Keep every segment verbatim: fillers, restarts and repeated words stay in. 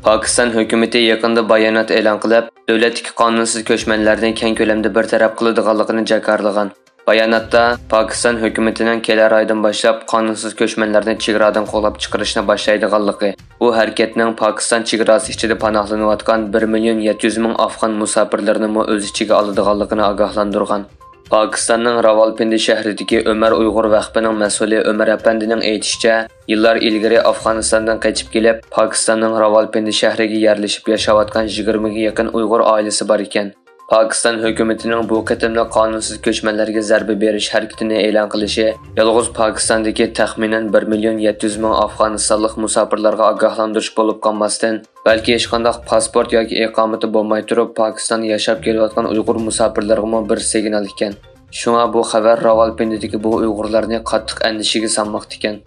پاكىستان ھۆكۈمىتى يېقىندا بايانات ئېلان قىلىپ، دۆلەتتىكى قانۇنسىز كۆچمەنلەرنى كەڭ كۆلەمدە بىر تەرەپ قىلىدىغانلىقىنى جاكارلىغان. باياناتتا پاكىستان ھۆكۈمىتىنىڭ كېلەر ئايدىن باشلاپ قانۇنسىز كۆچمەنلەرنى چېگرادىن قوغلاپ چىقىرىشنى باشلايدىغانلىقى، بۇ ھەرىكەتنىڭ پاكىستان چېگراسى ئىچىدە پاناھلىنىۋاتقان بىر مىليون يەتتە يۈز مىڭ ئافغان مۇساپىرلىرىنىمۇ ئۆز ئىچىگە ئالىدىغانلىقىنى ئاگاھلاندۇرغان. پاكىستاننىڭ راۋالپىندى شەھىرىدىكى ئۆمەر ئۇيغۇر ۋەقپىنىڭ مەسئۇلى ئۆمەر ئەپەندىنىڭ ئېيتىشىچە، يىللار ئىلگىرى ئافغانىستاندىن قېچىپ كېلىپ، پاكىستاننىڭ راۋالپىندى شەھىرىگە يەرلىشىپ ياشاۋاتقان يىگىرمىگە يېقىن ئۇيغۇر ئائىلىسى بار ئىكەن. پاكىستان ھۆكۈمىتىنىڭ بۇ قېتىملىق قانۇنسىز كۆچمەنلەرگە زەربە بېرىش ھەرىكىتىنى ئېلان قىلىشى يالغۇز پاكىستاندىكى تەخمىنەن بىر مىليون يەتتە يۈز مىڭ ئافغانىستانلىق مۇساپىرلارغا ئاگاھلاندۇرۇش بولۇپ قالماستىن، بەلكى ھېچقانداق پاسپورت ياكى ئىقامىتى بولماي تۇرۇپ، پاكىستاندا ياشاپ كېلىۋاتقان ئۇيغۇر مۇساپىرلارغىمۇ بىر سىگنال ئىكەن. شۇڭا بۇ خەۋەر راۋالپىندىدىكى بۇ ئۇيغۇرلارنى قاتتىق ئەندىشىگە سالماقتا ئىكەن.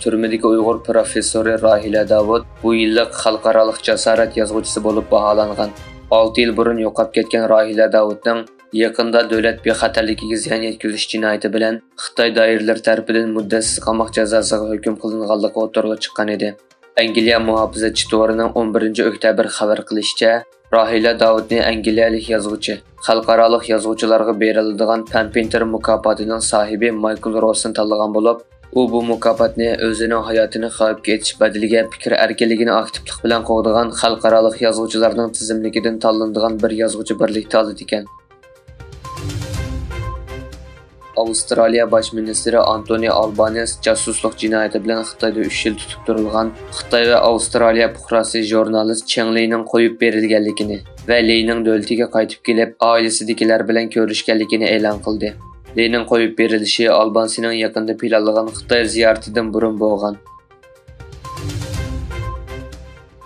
تۈرمىدىكى ئۇيغۇر پروفېسسورى راھىلە داۋۇت بۇ يىللىق خەلقئارالىق جاسارەت يازغۇچىسى بولۇپ باھالانغان. ئالتە يىل بۇرۇن يوقاپ كەتكەن راھىلە داۋۇتنىڭ يېقىندا دۆلەت بىخەتەرلىكىگە زىيان يەتكۈزۈش جىنايىتى بىلەن خىتاي دائىرىلىرى تەرىپىدىن مۇددەتسىز قاماق جازاسىغا ھۆكۈم قىلىنغانلىقى ئوتتۇرىغا چىققان ئىدى. ئەنگلىيە مۇھاپىزەتچى تورىنىڭ ئون بىرىنچى ئۆكتەبىر خەۋەر قىلىشىچە، راھىلە داۋۇتنى ئەنگلىيەلىك يازغۇچى، خەلقئارالىق يازغۇچىلارغا بېرىلىدىغان پەن پىنتېر مۇكاپاتىنىڭ ساھىبى مايكل روسنى تاللىغان بولۇپ، ئۇ بۇ مۇكاپاتنى ئۆزىنىڭ ھاياتىنى خەۋپكە ئېتىش بەدىلىگە پىكىر ئەركىنلىكىنى ئاكتىپلىق بىلەن قوغدىغان خەلقئارالىق يازغۇچىلارنىڭ تىزىملىكىدىن تاللىنىدىغان بىر يازغۇچى بىرلىكتە ئالىدىكەن. ئاۋسترالىيە باش مىنىستىرى ئانتونى ئالبانېس جاسۇسلۇق جىنايىتى بىلەن خىتايدا ئۈچ يىل تۇتۇپ تۇرۇلغان خىتاي ۋە ئاۋسترالىيە پۇقراسى ژۇرنالىست چېڭ لىنىڭ قويۇپ بېرىلگەنلىكىنى ۋە لىنىڭ دۆلىتىگە قايتىپ كېلىپ، ئائىلىسىدىكىلەر بىلەن كۆرۈشكەنلىكىنى ئېلان قىلدى. لىنىڭ قويۇپ بېرىلىشى ئالبانسىنىڭ يېقىندا پىلانلىغان خىتاي زىيارىتىدىن بۇرۇن بولغان.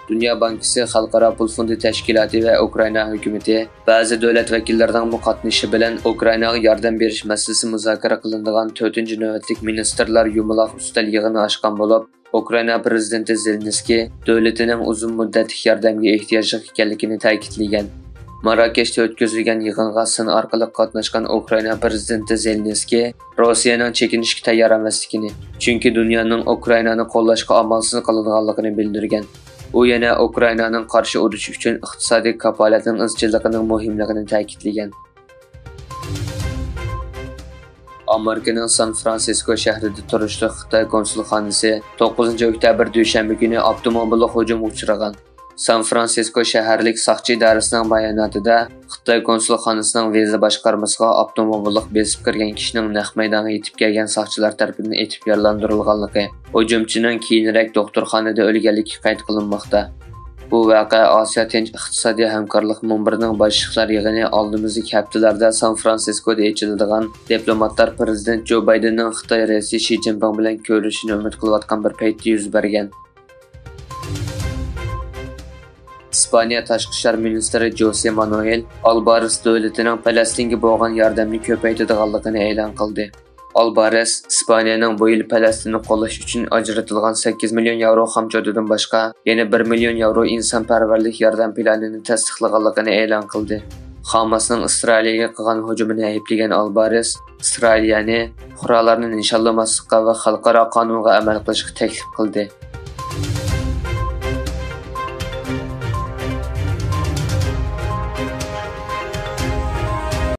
دۇنيا بانكىسى، خەلقئارا پۇل فوندى تەشكىلاتى ۋە ئۇكرائىنا ھۆكۈمىتى بەزى دۆلەت ۋەكىللىرىنىڭمۇ قاتنىشىشى بىلەن ئۇكرائىناغا ياردەم بېرىش مەسىلىسى مۇزاكىرە قىلىنىدىغان تۆتىنچى نۆۋەتلىك مىنىستىرلار يۇمىلاق ئۈستەل يىغىنى ئاچقان بولۇپ، ئۇكرائىنا پىرېزىدېنتى زېلېنسكىي دۆلىتىنىڭ ئۇزۇن مۇددەتلىك ياردەمگە ئېھتىياجلىق ئىكەنلىكىنى تەكىتلىگەن. ماراكەشتە ئۆتكۈزۈلگەن يىغىنغا سىن ئارقىلىق قاتناشقان ئۇكرائىنا پىرېزىدېنتى زېلېنسكىي روسىيەنىڭ چېكىنىشكە تەييار ئەمەسلىكىنى، چۈنكى دۇنيانىڭ ئۇكرائىنانى قوللاشقا ئامالسىز قالىدىغانلىقىنى بىلدۈرگەن. ئۇ يەنە ئۇكرائىنانىڭ قارشى ئۇرۇش ئۈچۈن ئىقتىسادىي كاپالەتنىڭ ئىزچىللىقىنىڭ مۇھىملىقىنى تەكىتلىگەن. ئامېرىكىنىڭ سان فرانسىسكو شەھىرىدە تۇرۇشلۇق خىتاي كونسۇلخانىسى توققۇزىنچى ئۆكتەبىر دۈشەنبە كۈنى ئاپتوموبىللىق ھۇجۇمغا ئۇچرىغان. سان فرانسىسكو شەھەرلىك ساقچى ئىدارىسىنىڭ باياناتىدا، خىتاي كونسۇلخانىسىنىڭ ۋىزا باشقارمىسىغا ئاپتوموبىللىق بېسىپ كىرگەن كىشىنىڭ نەق مەيدانغا يېتىپ كەلگەن ساقچىلار تەرىپىدىن ئېتىپ يارىلاندۇرۇلغانلىقى، ھۇجۇمچىنىڭ كېيىنرەك دوختۇرخانىدا ئۆلگەنلىكى قەيت قىلىنماقتا. بۇ ۋەقە ئاسىيا تىنچ ئىقتىسادىي ھەمكارلىق مۇنبىرىنىڭ باشلىقلار يىغىنى ئالدىمىزدىكى ھەپتىلەردە سان فرانسىسكودا ئېچىلىدىغان دىپلوماتلار پىرېزىدېنت جو بايدېننىڭ خىتاي رەئىسى شى جىنپىڭ بىلەن كۆرۈشۈشىنى ئۈمىد قىلىۋاتقان بىر پەيتتە يۈز بەرگەن. ئىسپانىيە تاشقى ئىشلار مىنىستىرى جوسې مانوئېل ئالبارېس دۆلىتىنىڭ پەلەستىنگە بولغان ياردەمنى كۆپەيتىدىغانلىقىنى ئېلان قىلدى. ئالبارېس ئىسپانىيەنىڭ بۇ يىل پەلەستىننى قوللاش ئۈچۈن ئاجرىتىلغان سەككىز مىليون ياۋرو خامچوتىدىن باشقا، يەنە بىر مىليون ياۋرو ئىنسانپەرۋەرلىك ياردەم پىلانىنى تەستىقلىغانلىقىنى ئېلان قىلدى. خاماسنىڭ ئىسرائىلىيەگە قىلغان ھۇجۇمىنى ئەيىبلىگەن ئالبارېس، ئىسرائىلىيەنى پۇقرالارنى نىشانلىماسلىققا ۋە خەلقئارا قانۇنغا ئەمەل قىلىشقا تەكلىپ قىلدى.